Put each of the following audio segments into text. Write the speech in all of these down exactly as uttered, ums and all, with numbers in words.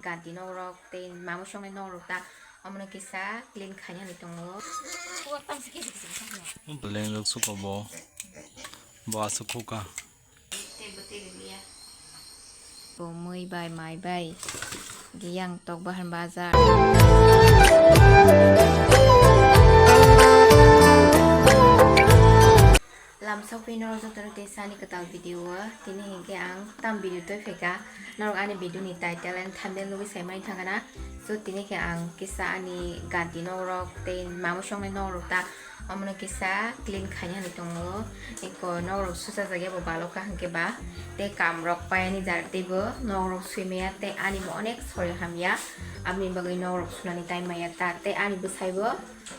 Ganti nok rok tei mamo songnai nok rok ta omono kisa clean khaina hinwi tongo. Lengrok suka bo, bo aswk khuka. Tei bo tei rwliya. Bo mui bai mai bai giyang tok bahan bajar. Lamsok phi norok jotono tei sani kwtal video o. Tini hinkhe ang tam video toi phaikha. Norok ani video ni title and thumbnail nugwi sai mani thangkha na. So tini khe ang kisa ani ganti nok rok tei mamo songnai nok rok ta omono kisa clean khaina hinwi tongo. Eko nok rok suchajak ya bo balok kaham khe ba. Tei kam rok paiani jar tei bo nok rok sui maya tei ani bo onek sori hamya. Aboni bagwi nok rok sunani time maya ta tei ani bwsai bo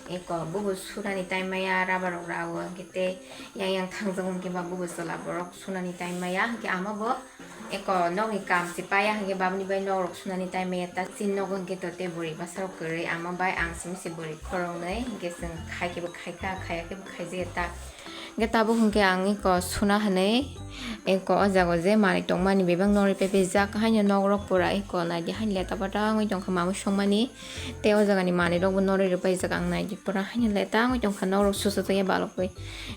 eko bubo sunani time maya rubber rok rawo hinkhe tei yang yang thangjago hinkhe ba bubo chwla borok sunani time maya hinkhe ama bo eko nokni kam se paiya hinkhe baboni bai nok rok sunani time maya ta chini nogo hinkhe to tei bwrwi bwsarok kwrwi ama bai ang simi se bwrwi khoroknwi hinkhe chwng khai khe bo khaikha khaiya khe bo khaijaya ta. Hinkhe tabuk hinkhe ang eko suna hinwi eko o jaga o je manwi tongmani bebak norwi pepejak haino nok rok pura eko naidi haino leta pata wngwi tongkha mamwi songmani. Tei o jaga ni manwi rok bo norwi rwpaijak ang naidi pura haino leta wngwi tongkha nok rok suchajak ya balok bai.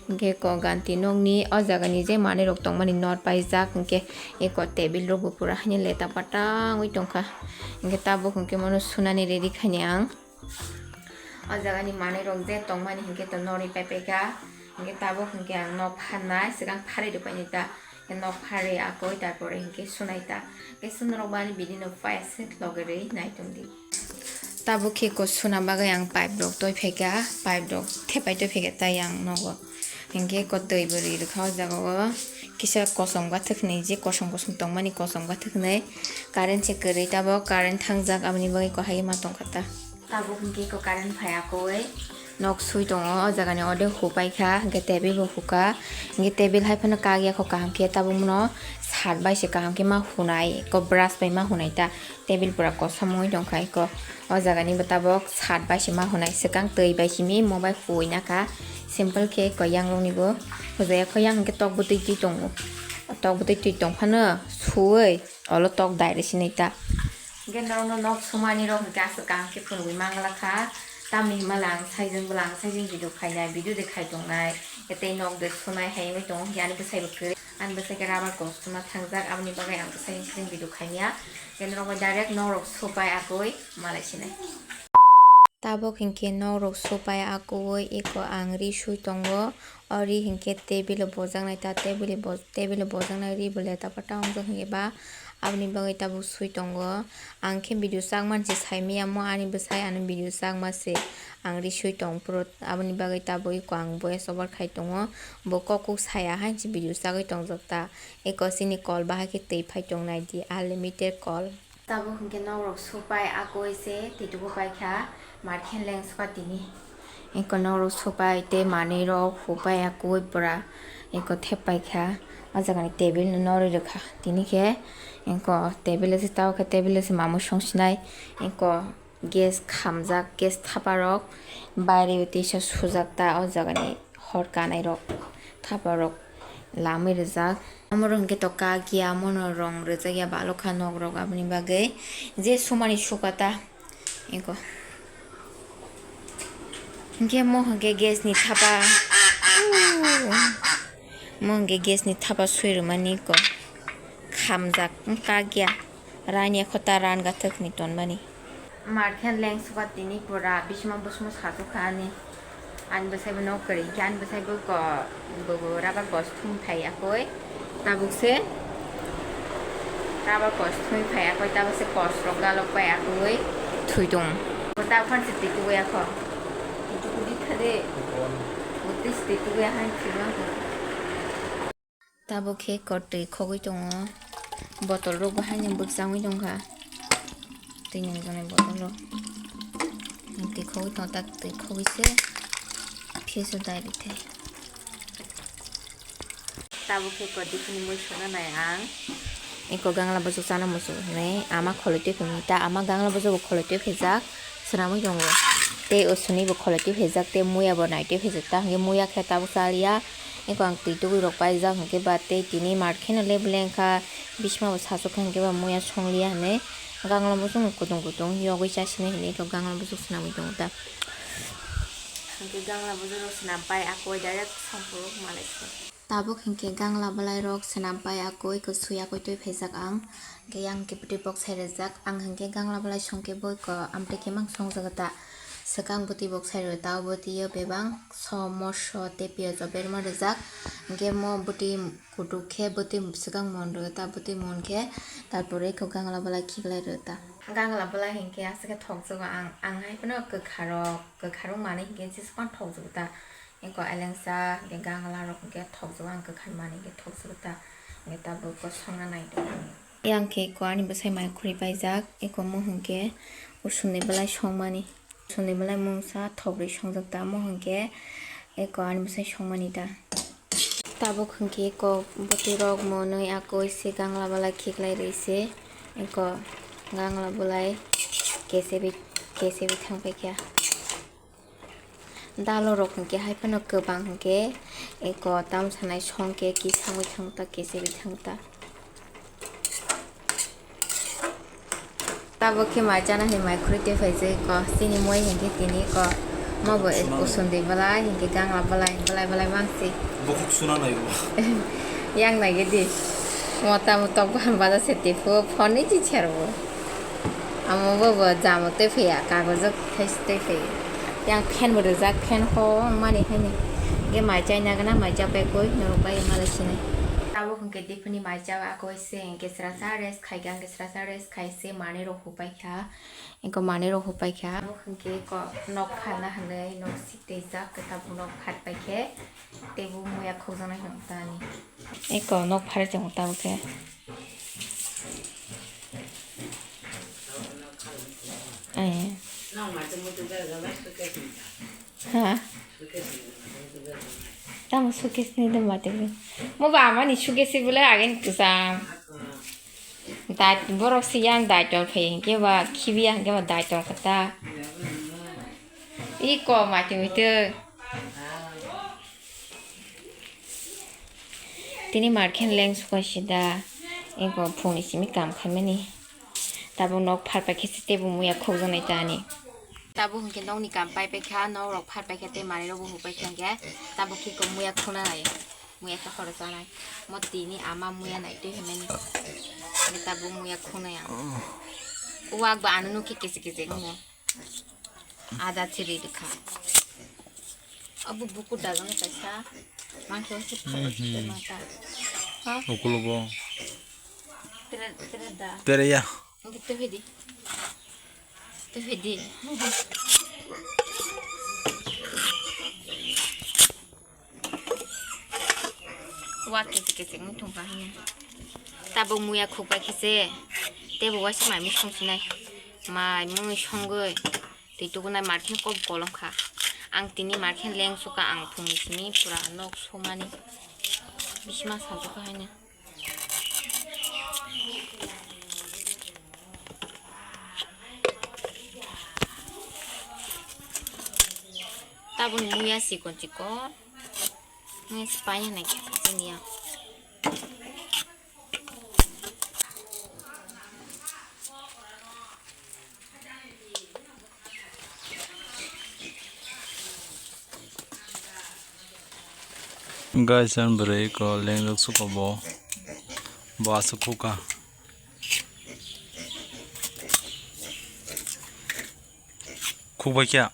Hinkhe eko ganti nok ni o jaga ni je manwi rok tongmani nor paijak hinkhe eko table rok bo pura haino leta pata wngwi tongkha. Hinkhe tabuk hinkhe mono sunani ready khaini ang. O jaga ni manwi rok je tongmani hinkhe to norwi paipaikha. Hinkhe tabuk hinkhe ang nok pharnai, swkang pharwi rwpaini ta. Hinkhe nok pharwi akoi, tarpore hinkhe sunai ta. Hinkhe sunorok bo ani video no paiya se loge rwi naitongdi. Tabuk khe ko suna bagwi ang pipe rok toi phaikha, pipe rok thepai toi phaikha tai ang nogo. Hinkhe ko twi bo rwi rwkha o jaga o. Kisa kosom gathwk hinwi je kosom kosom tongmani kosom gathwk hinwi current se kwrwi, tabuk current thangjak aboni bagwi ko hai ma tongkha ta. Tabuk hinkhe ko current phai akoi nok sui tongo, o jaga ni ode hupai kha, hinkhe table bo hukha, hinkhe table hai phano kagya kho kaham khe, tabuk mono sat bai se kaham khe ma hunai, ko brush bai ma hunai ta, table pura kosom wngwi tongkha eko, o jaga ni bo tabuk sat bai se ma hunai, swkang twi bai simi mo bai huwi nakha, simple khe eko yang rok ni bo hujaya kho, yang hinkhe tok bwtwi twi tongo, tok bwtwi twi tong phano suwi. Olo tok dai rw sinai ta. Hinkhe norokno nok sumani rok hinkhe aswk kaham khe phunugwi mangla kha. Tamni hwnba lang saijwng bwlang saijwng video khainai, video de khai tongnai. Tei nok de sunai hai wngwi tongo hinkhe ani bwsai bo kwrwi. Ani bwsai khe rubber costume thangjak, aboni bagwi ang bwsai saijwng video khaimya. Hinkhe norok bai direct nok rok supai akoi malai sinai. Tabuk hinkhe nok rok supai akoi eko ang ri sui tongo. O ri hinkhe table o bojaknai ta, table o bo-, table o bojaknai ri bo leta pata wngjak hinkhe ba aboni bagwi tabuk sui tongo. Ang khe video chakmani se saimaya mo ani bwsai ano video chakma se ang ri sui tong phuru aboni bagwi tabuk eko ang voice over khai tongo. Bo kok kuk saya hainse video chagwi tongjak ta. Eko chini kol bahai khe twi phai tong nai di, unlimited kol. Tabuk hinkhe nok rok supai akoi se twi tubu paikha, mar khe leng suka tini. Eko nok rok supai tei manwi rok hupai akoi pura eko thep paikha. O jaga ni table no norwi rwkha tini khe. Eko table se tao khe table se mamwi song sinai. Eko gas khamjak, gas thapa rok baireo teisa sujak ta o jaga ni. Hor kanai rok, thapa rok lamwi rijak. Omo rok hwnkhe to kak ya, omo no rong rijak ya, balok kha nok rok, aboni bagwi je sumani suka ta eko. Hwnkhe mo hwnkhe gas ni thapa, mo hwnkhe gas ni thapa sui rwmani eko khamjak, kak ya. Rani ekho ta ran gathwk hinwi tonmani. Mar khe leng suka tini pura bisima busuma satukha ani. Ani bwsai bo nok kwrwi khe ani bwsai bo ko bo bo rubber costume phai akoi. Tabuk se rubber costume phai akoi, tabuk se kos rok galok pai akoi thwi tong. Bo ta phan se twi twi akho. Twi twi khade. Bo twi se twi twi hai thwi tong. Tabuk khe eko twi khogwi tongo, bottle rok bo haino bwkchangwi tongkha, twi nungjaknai bottle rok twi khogwi tongo, tak twi khogwi se fridge o dai rwkhe. Tabuk khe eko dipini mui songna nai ang, eko gangla bwswk chana muchung hinwi ama kholoi twi phimani ta, ama gangla bwswk bo kholoi twi phijak. Swnamwi tongo. Tei o swnwi bo kholoi twi phaijak, tei muya bo nai twi phaijak, ta hwnkhe muya khe tabuk cha liya. Eko ang twi tugwi rok paijak hwnkhe ba tei tini mar kheno leble wngkha, bisima bo sachukha hwnkhe ba muya song liya hinwi. Gangla buchung kutung kutung yogwi chasini hinwi eko gangla buchung swnamwi tongo ta. Hwnkhe gangla buchung rok swnam pai akoi direct songphuru malai se. Tabuk hwnkhe gangla bwlai rok swnam pai akoi eko swi akoi twi phaijak ang. Hwnkhe yang hwnkhe bwtwi boksai rijak. Ang hwnkhe gangla bwlai songkhe bo eko amtwi khe mang songjago ta. Swkang bwtwi boksai rw ta o bwtwi o bebang som moso tei piyaj o berma rijak. Hwnkhe mo bwtwi kutuk khe bwtwi swkang mon rw ta, bwtwi mon khe tarpore eko gangla bwlai khiklai rw ta. Gangla bwlai hinkhe aswk khe thokjago ang, ang hai phano kwkharok, kwkharok manwi hinkhe jesa phano thokjago ta. Eko elengsa hinkhe gangla rok hinkhe thokjago ang, kwkhar manwi hinkhe thokjago ta. Hinkhe tabuk eko songna nai tongo. Yang khe eko ani bwsai mai khuri paijak, eko mo hinkhe usuni bwlai songmani. Songni bwlai mungsa thokbrwi songjak ta, omo hwnkhe eko ani bwsai songmani ta. Tabuk hwnkhe eko bwtwi rok monwi akoi se gangla bwlai khiklai rwi se eko gangla bwlai kesebi kesebi thang paikha. Dalo rok hwnkhe hai phano kwbang hwnkhe eko tam sanai songkhe kisangwi thang ta kesebi thang ta. Tabuk khe mai chana hai mai khurui tei phaijak ko. Chini moi hinkhe tini ko. Mo bo usundui bwlai hinkhe gangla bwlai bwlai bwlai mangsi. Bukhuk suna nai bo. Yang nai gidi. Mota mutok bo ham baja se tipu phone ni chi cherbo. Amo bo bo jamo tei phiya kagoj thaisi tei phiya. Yang fan bo rijak fan ho mani haini. Ge mai chai nagana mai chapai koi norok bai malai sinai. Tabuk hinkhe Phini mai cha akoi se hinkhe srasa rest khai kha, hinkhe srasa rest khai se manwi rok hupai kha, eko manwi rok hupai kha. Abo hinkhe eko nok phalna hinwi nok sik twijak, khe tabuk nok phat pai khe teibo muya khokjaknai hinwi tani. Eko nok phalwi tongo tabuk khe. Ai. Ha? Tamo suitcase ni dum mati. Mo ba mani suitcase bole agen kusam. Dai borok si yang dai tol phai ke ba khibi yang ke ba dai tol kata. I ko mati mite. Tini markhen leng suka sida. Eko phone simi kam khaimani. Tabo nok pharpai khe tebo muya khokjaknai tani. Tabuk hinkhe nokni kam pai paikha, nok rok phat paikha tei manwi rok bo hupai kha hinkhe tabuk khe muya khuna nai, muya khe horo chanai. Mo tini ama muya nai twi hinmani. Hinkhe tabuk muya khunai ang. Uwak ba ano nukhe kichik kichik wngmo. Ada chiri dikha. Abo bukur dagano kaisa. Mangkhe wansuk phalok mata. Ha? Ukulogo. Tere, tere da. Tere ya. Hinkhe twi hidi. Twi hidi. Wa kisi kisi wng thung kha hiya. Tabuk muya khukbai khe se. Tebo waisa mai mui song sinai. Mai mui songoi. Twi tukunai markhe kok kolom kha. Ang tini markhe leng suka ang phungni simi pura nok somani. Bisma sajukha haino. Tabuk muya chikon chikon. Muya se paiya nai khe chini ya. Guys, ang bwrwi ko lengjak suka bo, bo aswk khuka. Khukbai kya?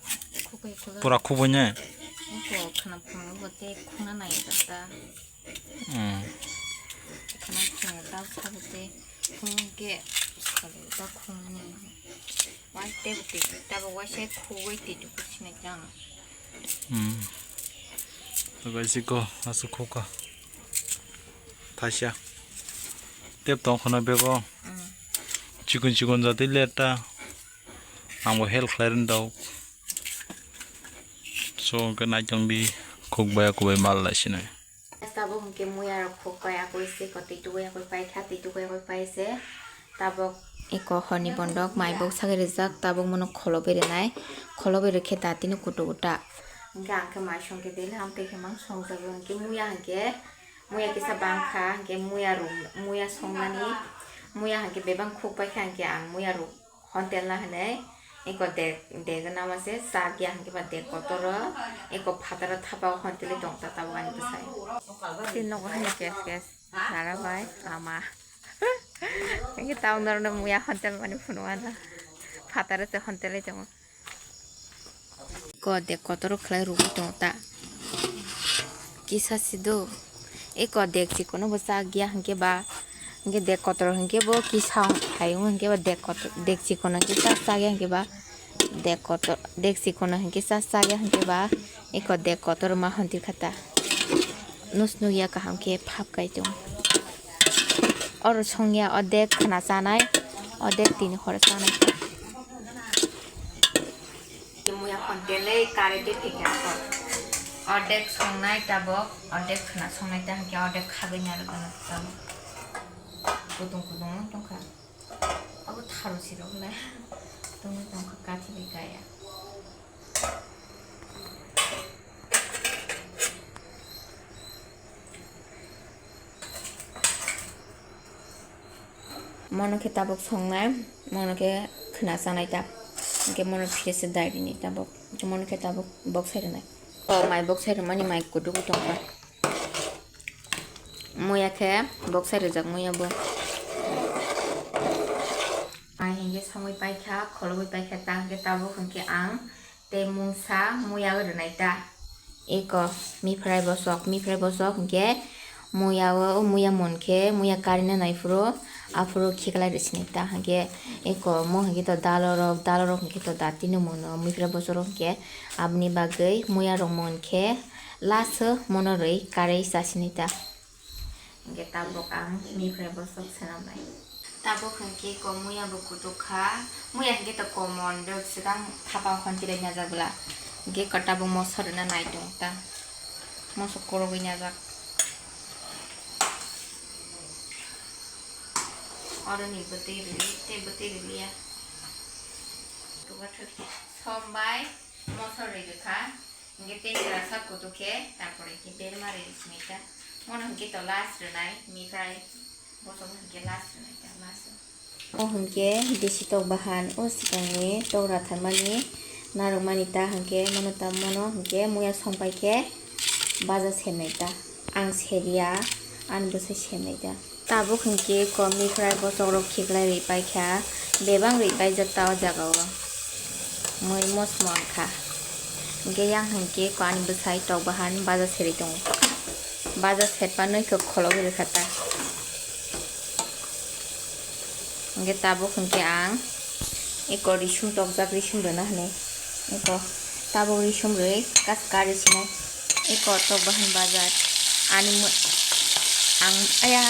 Khukbai khukbai. Pura khukbai ne? Khukbai khana phungo bo te khuna nai ta. Hmm. Khana khungo ta sabote khungo ke khale ta khungo ne. Wan te bote ta bo waisa khugoi te tu kuchine jang. Hmm. To bai siko asu khuka. Thaisa. Tep tong khana bego. Hmm. Chikon chikon jati leta. Ang bo help khlai rin dao. So, hwnkhe naitong di khukbai, khukbai mal lai sinai. Tabuk hwnkhe muya rok khukbai, akoi se ko twi tubai, akoi pai kha, twi tubai, akoi pai se. Tabuk eko horni bondok mai bok sagwi rijak, tabuk mono kholo berenai, kholo bere khe datino kutu kuta. Hwnkhe ang khe mai songkhe daily ham tei khe mang songjago, hwnkhe muya hwnkhe. Muya kisa bangkha, hwnkhe muya rung, muya songnani, Muya hwnkhe bebak khuk paikha hwnkhe ang muya rok hontelna hwnwi eko dek, dek nama se chak ya hwnkhe ba dek kotoro eko phataro thapa o hontelwi tongta tabuk ani bwsai. Tei nogo hwnwi kes kes nara bai ama. Hwnkhe tabuk norokno muya hontel mani phunukna phataro se hontelwi tongo. Ko dek kotor khlai rwgwi tongo ta. Kisa si do. Eko dek chikono bo chak ya hwnkhe ba. Hwnkhe dek kotor hwnkhe bo kisa hai wng hwnkhe ba dek kotor, dek chikono hwnkhe chak chak ya hwnkhe ba. Dek kotor, dek chikono hwnkhe chak chak ya hwnkhe ba. Eko dek kotor ma hwn tikha ta. Nus nuk ya kaham khe phap kai tongo. Oro songya, odek khwna chanai, odek tini horo chanai. Muya hontelwi karwi tei phikya kok. Odek songnai tabok, odek khwna songnai ta hwnkhe odek khagwi narwkgwno tabok. Kutung kutung wng tongkha. Abo tharo sirok le tongwi tongkha kathi bai kaya. Mono khe tabuk songnai, mono khe khwna chanai ta. Hwnkhe mono phire se dai rini tabuk. Hwnkhe mono khe tabuk bok sai rwnai. O mai bok sai rwmani mai kudugo tongkha. Muya khe bok sai rijak muya bo. Mai hwnkhe songwi paikha, kholobwi paikha ta hwnkhe tabuk hwnkhe ang tei mungsa muya rwnai ta. Eko mifrai bosok, mifrai bosok hwnkhe muya o, o muya mon khe muya karina naiphuru aphuru khiklai rwsinai ta hwnkhe eko mo hwnkhe to dalorok, dalorok hwnkhe to datino mono, mifrai bosorok hwnkhe aboni bagwi muya rok mon khe last o mono rwi karwi chasinai ta. Hwnkhe tabuk ang mifrai bosok swnamnai. Tabuk hwnkhe ko muya bo kutuk kha. Muya hwnkhe to common, do swkang thapa hon tilai najak bwla. Hwnkhe ko tabuk moso rwna nai tongo ta. Moso korogwi najak. Oro ni bwtwi rwli, tei bwtwi rwliya. Tuga thwk sombai moso rwi rwkha. Hwnkhe tei jora sak kutuk khe, tarpore hwnkhe berma rwi sini ta. Mono hwnkhe to last rwnai, mifrai bosok hwnkhe last rwnai ta, last o. O hwnkhe bisi tok bahan, o swkangni tok ratharmani narwkmani ta hwnkhe, mono ta mono hwnkhe muya songpai khe baja sernai ta. Ang seriya, ani bwsai sernai ta. Tabuk hwnkhe ko mifrai bosokrok khiklai rwi paikha, bebak rwi paijak ta o jaga o. Mui mosmo wngkha. Hwnkhe yang hwnkhe ko ani bwsai tok bahan baja serwi tongo. Baja serpa nwi khe kholobwi rwkha ta. Hwnkhe tabuk hwnkhe ang eko risum tokjak, risum rwna hwnwi. Eko tabuk risum rwi kas kari sinai. Eko tok bahan bajar. Ani mui, ang, aya.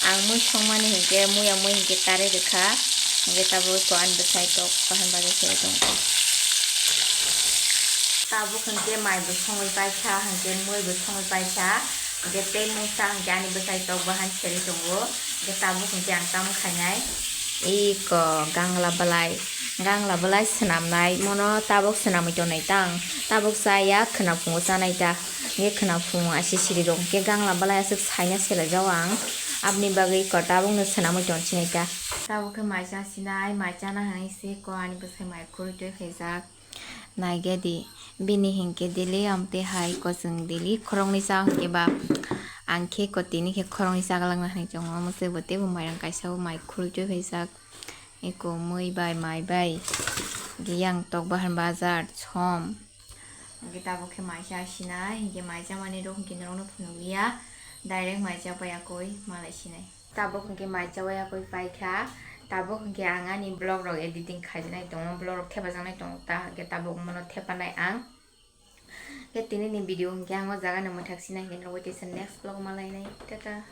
Ang mui songmani hwnkhe, muya mui hwnkhe karwi rwkha. Hwnkhe tabuk eko ani bwsai tok bahan bajar serwi tongkha. Tabuk hwnkhe mai bo songwi paikha, hwnkhe mui bo songwi paikha. Hwnkhe tei mungsa hwnkhe ani bwsai tok bahan serwi tongo. Hwnkhe tabuk hwnkhe ang tamo khainai. Iko gangla bwlai, gangla bwlai swnamnai, mono tabuk swnamwi tongnai ta ang. Tabuk chaya, khwna phungo chanai ta. Hwnkhe khwna phungo ase siri rok. Hwnkhe gangla bwlai aswk saina selajao ang. Aboni bagwi iko tabukno swnamwi tongsinai ta. Tabuk khe mai chasinai, mai chana hwnwi se ko ani bwsai mai khurui twi khaijak. Naikhe di, bini hinkhe daily amtwi hai kwchwng daily khoroknwi cha hinkhe ba, ang khe ko tini khe khoroknwi chaglakna hinwi tongo. Omo se bo teibo mairang kaisa o mai khurui twi phaijak. Eko mui bai, mai bai, hinkhe yang tok bahan bajar, som. Hinkhe tabuk khe mai cha sinai, hinkhe mai chamani rok hinkhe norokno phunukliya, direct mai cha pai yakui malai sinai. Tabuk hwnkhe mai chawi yakui paikha. Tabuk hwnkhe ang ani vlog rok editing khaijak nai tongo, vlog rok thepajaknai tongo, ta hwnkhe tabuk mono thepanai ang. Khe tini ni video hwnkhe ang o jaga no mwthak sinai hwnkhe norok bai teisa next vlog malainai. Tata.